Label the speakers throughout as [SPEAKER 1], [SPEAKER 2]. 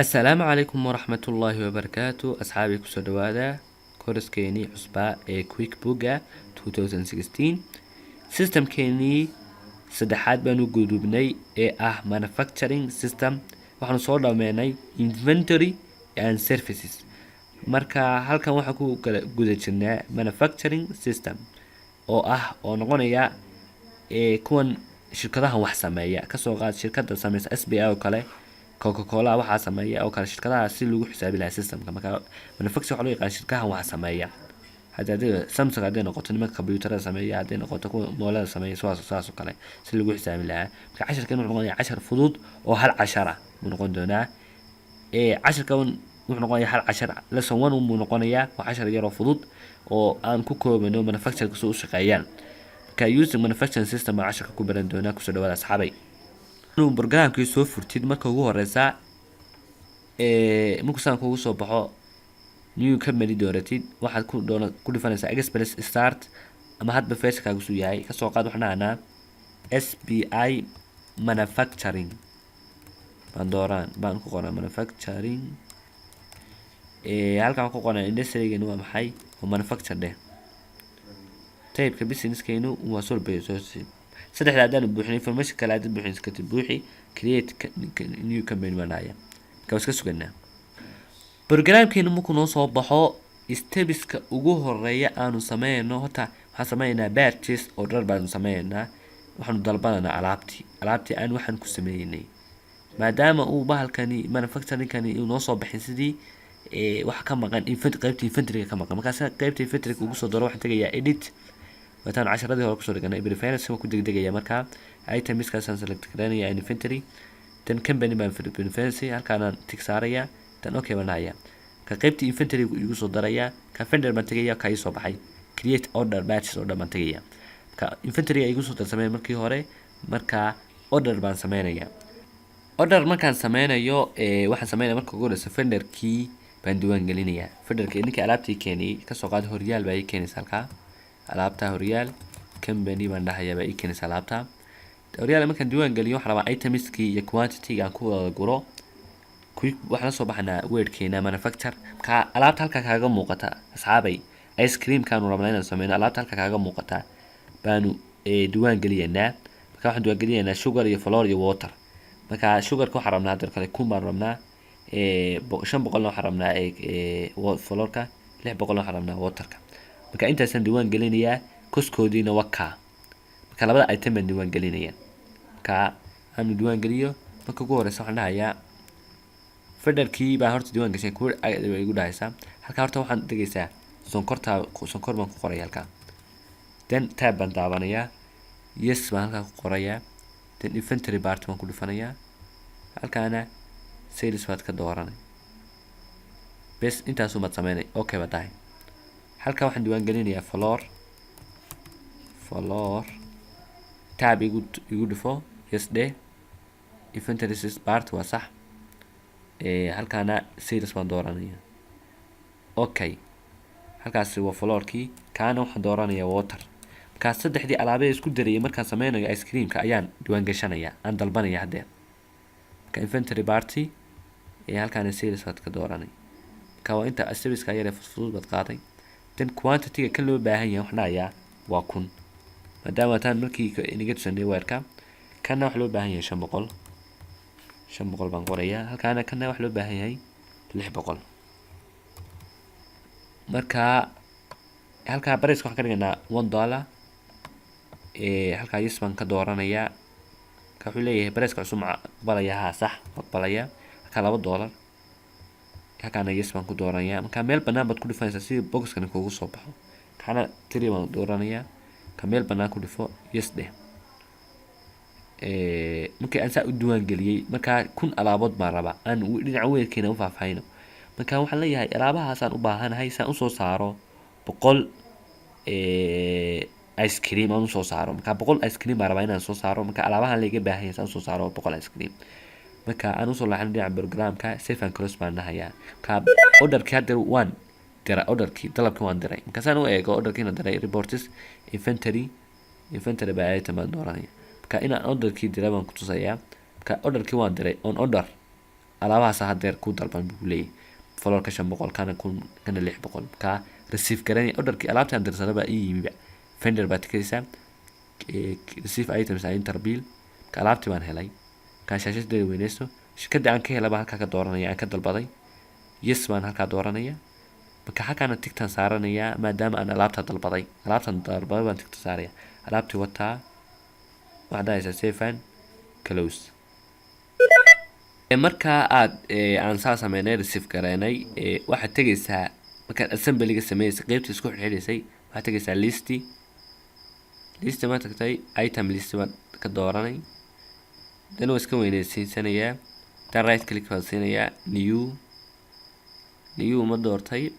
[SPEAKER 1] Assalaamu calaykum waraxmatullaahi wabarakaatu. Asxaabii, kusoo dhawaada kooraskeenii cusbaa ee QuickBooka 2016. Systemkeenii saddexaad baanu gudubnay ee ah manufacturing system. Waxaanu soo dhameynay inventory and services. Marka halkan waxaan ku kala guda jirnaa manufacturing system oo ah oo noqonaya ee kuwan shirkadahan wax sameeya. Kasoo qaad shirkada sameysa SBI oo kale, Coca Cola waxaa sameeya oo kale, shirkadaha si lagu xisaabi lahaa systemka. Marka manufacture waxaa loo yaqaan shirkadahan wax sameeya. Hadda hadii Samsung hadday noqoto, nimanka computerada sameeya, hadday noqoto kuwa moolada sameeya, saas oo kale si lagu xisaabi lahaa. Marka casharkan wuxuu noqonayaa cashar fudud oo hal cashar ah buu noqon doonaa. Casharkan wuxuu noqonayaa hal cashar, lesson one buu noqonayaa. Waa cashar yaroo fudud oo aan ku koobano manufactureka soo u shaqeeyaan. Marka using manufacturing system baan casharka ku baran doonaa. Kusoo dhawaada, asxaabay. Inuu programkii soo furtid, marka ugu horeysa markuu saan kugu soo baxo, new company dooratid, waxaad ku doona ku dhifanaysaa Express Start ama hadba versionkaagu suu yahay. Kasoo qaad waxaan dhahnaa SBI manufacturing baan dooraan, baan ku qoraa manufacturing. Halkaan ku qoraa industrygeenu waa maxay? Waa manufacture dheh. Typeka businesskeenu waa sole proprietorship. Saddexda haddaan buuxin, information kale haddaad buuxin kartid, buuxi. Create new company baan dhahaya. Marka waa iska suganaa programkeenu markuu noo soo baxo. Stepska ugu horeeya aanu sameynayno, horta waxaan sameynaynaa purchase order baanu sameynaynaa. Waxaanu dalbanaynaa alaabtii aan waxaan ku sameynay, maadaama uu bahalkani manufacturingkani uu noo soo baxin sidii waxa ka maqan qaybta inventoryga ka maqan. Markaas qaybta inventoryga ugu soo daro, waxaan tegayaa edit. Waataan casharadii hore kusoo dhiganay preference, waa ku degdegaya. Markaa itemskaasaan select garanaya, inventory, then company baan preference, halkaanaan tick saaraya, then okay baan dhahaya. Ka qaybta inventory igu soo daraya. Ka vendor baan tegaya, ka ii soo baxay create order, purchase order baan tegaya. Ka inventory igu soo darsamay markii hore. Marka order baan sameynaya. Order markaan sameynayo, waxaan sameynaya marka ugu horeysa vendorkii baan diiwaan gelinayaa. Vendorkii, ninkii alaabtii keenayay. Kasoo qaad Horyaal baa ii keenaysa halkaa alaabta. Horyaal company baan dhahayaa baa ii keenaysa alaabta. Horyaal markaan diiwaan geliyo, waxaan rabaa itemskii iyo quantity aan ku wada guro. Quick waxaan la soo baxnaa wordkeena manufacture. Marka alaabta halkaa kaaga muuqata, asxaabay, ice creamkaanu rabnaa inaan sameyno. Alaabta halkaa kaaga muuqata baanu diiwaan geliyanaa. Marka waxaan diiwaan gelinaynaa sugar iyo flour iyo water. Marka sugarka waxaan rabnaa hadda kale 1000 baan rabnaa, 500na waxaan rabnaa flourka, 600na waxaan rabnaa waterka. Marka intaasaan diiwaan gelinayaa, costkoodiina waa kaa. Marka labada item baan diiwaan gelinaya. Marka aanu diiwaan geliyo, marka ugu horeysa waxaan dhahayaa vendorkii baa horta diiwaan gashay kuwa bay igu dhahaysaa. Halkaa horta waxaan degaysaa sonkorta, sonkor baan ku qoraya halkaa, then tab baan daabanayaa, yes baan halkaa ku qorayaa, then inventory part baan ku dhufanayaa, halkaana sales baad ka dooranay. Bes, intaasumaad sameynay, okay baad tahay. Halkaa waxaan diiwaan gelinayaa flour. Flour tab igu dhufo, yes dheh, inventory part waa sax. Halkaana sales baan dooranaya, okay. Halkaasi waa flourkii, kaana waxaan dooranayaa water. Markaas saddexdii alaabada isku darayay markaan sameynayo ice creamka ayaan diiwaan gashanaya, aan dalbanaya haddeer. Marka inventory part halkaana sales baad ka dooranay. Marka waa inta serviceka yar ee fudfudud baad qaaday. Then quantity-ga kan loo baahan yahay waxaan dhahayaa waa 1000, maadaama taan markii inaga tusanay weerka. Kanna waxa loo baahan yahay 500, 500 baan qorayaa halkaana. Kanna waxa loo baahan yahay 600. Marka halkaa priceka waxaan ka dhiganaa $1. Halkaa yes baan ka dooranayaa. Marka wuxuu leeyahay priceka cusub ma aqbalaya? Haa, sax, aqbalaya. Halkaa $2, halkaana yes baan ku dooranayaa. Marka meel banaan baad ku dhufanaysaa si boxkani kugu soo baxo. Kaana three baan dooranayaa. Ka meel banaan ku dhufo, yes dheh. Markii aan saa u diiwaan geliyey, markaa 1000 alaabood baan rabaa aan dhinaca weelkeena u faahfaahino. Marka waxaan leeyahay alaabahaasaan u baahanahay saan usoo saaro 100 ice cream aan usoo saaro. Marka 100 ice cream baan rabaa inaan soo saaro. Marka alaabahan laiga baahan yahay saan usoo saaro 100 ice cream. Marka aan usoo laaxano dhinaca programka, save and close baan dhahayaa. Marka orderkii hadda waan diray, orderkii, dalabkii waan diray. Marka saan u eego orderkiina diray, reports, inventory, inventory by item baan dooranaya. Marka inaan orderkii diray baan kutusayaa. Marka orderkii waan diray on order. Alaabahaas hadeer ku dalban buu leeyahay: flourka 500, kana 1000, kana 600. Markaa receive garanaya orderkii, alaabtaan dirsada baa ii yimiba. Vendor baad tikaysaa, receive items, enter bill. Marka alaabtii baan helay. Markaa shaashadeeda weyneyso, shirkadii aan ka helay baan halkaa ka dooranaya, aan ka dalbaday. Yes baan halkaa dooranaya. Marka halkaana ticktaan saaranayaa, maadaama aan alaabta dalbaday. Alaabtan dalbaday baan tickta saaraya. Alaabtii wataa, waxaad dhahaysaa save and close. Markaa aad aan saa sameynay, receive gareynay, waxaad tegaysaa, markaad assemblyga sameynaysa, qeybta isku xidhiidhaysay, waxaad tegaysaa list. List ma tagtay, item list baad ka dooranay. Dan waa iska weyneysiisanayaa. Dan right click baad siinayaa, new. New ma doortay?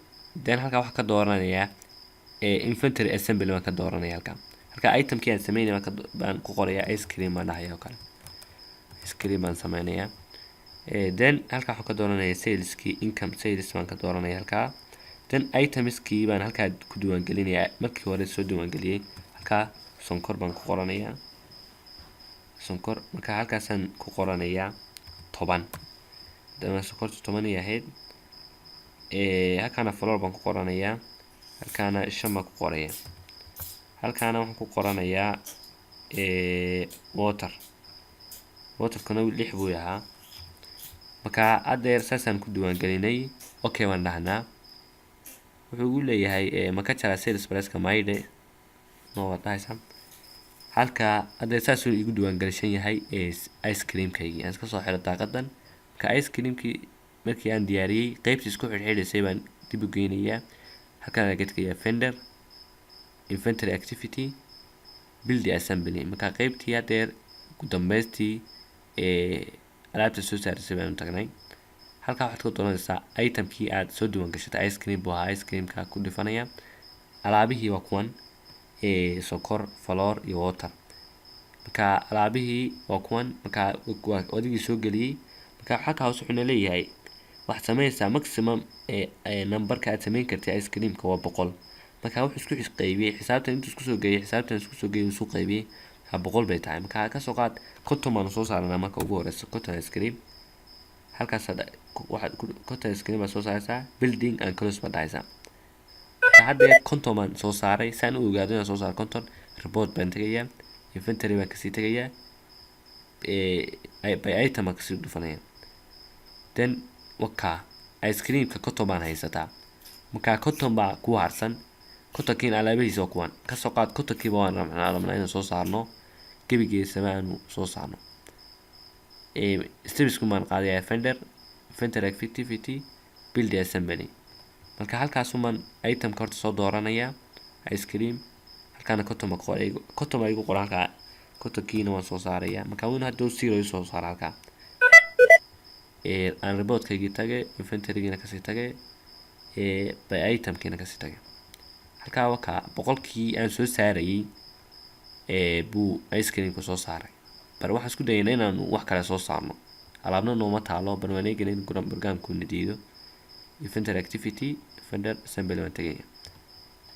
[SPEAKER 1] Then halkaa waxaa ka dooranayaa inventory assembly baan ka dooranaya. Halkaa itemkii aan sameynay baan ku qorayaa. Ice cream baan dhahaya oo kale, ice cream baan sameynayaa. Then halkaa waxaan ka dooranaya saleskii, income sales baan ka dooranaya halkaa. Then itemskii baan halkaa ku diiwaangelinayaa, markii hore soo diiwaangeliyey. Halkaa sonkor baan ku qoranayaa, sonkor. Marka halkaasaan ku qoranayaa 10, dama sonkortu 10 ay ahayd. Halkaana flour baan ku qoranayaa, halkaana 5 baan ku qoraya, halkaana waxaan ku qoranayaa water. Waterkuna 6 buu ahaa. Marka haddeer saasaan ku diiwaangelinay. Okay baan dhahnaa. Wuxuu ugu leeyahay, ma ka jaraa sales priceka? Maydhe, no waad dhahaysaa. Halka haddeer saasuu igu diiwaangelishan yahay ice creamkaygii. Aan iska soo xiro daaqadan. Marka ice creamkii markii aan diyaariyey, qeybtii isku xidhxidhaysay baan dib u geynayaa. Halkaan aan ka vendor, inventory activity, build assembly. Marka qeybtii haddeer ugu dambeystii ee alaabta soo saarisay baanu tagnay. Halkaa waxaad ka dooranaysaa itemkii aad soo diiwaan gashatay. Ice cream buu ahaa, ice creamka ku dhifanaya. Alaabihii waa kuwan: sonkor, flour iyo water. Marka alaabihii waa kuwan. Marka waa adigii soo geliyey. Marka halka hoose wuxuuna leeyahay, waxaad sameynaysaa maximum numberka aad sameyn kartay ice creamka waa 100. Marka wuxuu isku qaybiyey xisaabtan, intuu isku soo geeyey xisaabtan, isku soo geeyey, isku qaybiyey. Marka 100 bay tahay. Marka kasoo qaad 50 baanu soo saaranaa. Marka ugu horeysa 50 ice cream halkaas waxaad 50 ice cream baad soo saaraysaa. Building and close baad dhahaysaa. Marka haddeer 50 baan soo saaray. Saan u ogaado inaan soo saaro 50, report baan tegayaa, inventory baan kasii tegayaa, by item baan kasii dhufanaya. Then waka ice creamka 50 baan haysataa. Marka 50 baa ku harsan, 50kiina alaabihiisa waa kuwan. Kasoo qaad 50kiiba waan rabnaa inaan soo saarno, gebigeesaba aanu soo saarno. Stepsku baan qaadayaa: vendor, inventory activity, build assembly. Marka halkaasumaan itemka horta soo dooranayaa, ice cream. Halkaana 50 baa qoray, 50 baa igu qoran halkaa. 50kiina waan soo saaraya. Marka win hadduu zero soo saara halkaa, aan reportkaygii tage, inventorygiina kasii tage, by itemkiina kasii tage. Halkaa wakaa 100kii aan soo saarayay buu ice creamka soo saaray. Bar waxaan isku dayaynaa inaanu wax kale soo saarno. Alaabna nooma taalo. Bar waan eegana in programkuna diido. Inventory activity, vendor, assembly baan tegaya.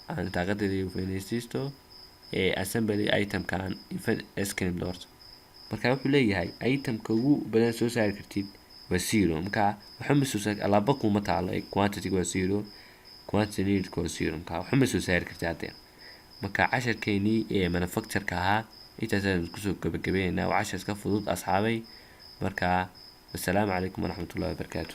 [SPEAKER 1] Aan daaqadeeda weynaysiisto, assembly itemkaan ice cream doorto. Marka wuxuu leeyahay itemka ugu badan soo saari kartid waa zero. Marka waxba ma soo saari, alaaba kuma taalo. Quantity waa zero, quantity needed waa zero. Marka waxba ma soo saari kartid haddeer. Marka casharkeenii ee manufactureka ahaa intaasaan kusoo gabagabeynaa. Waa cashar iska fudud, asxaabay. Marka wasalaamu calaykum waraxmatullahi wabarakaatu.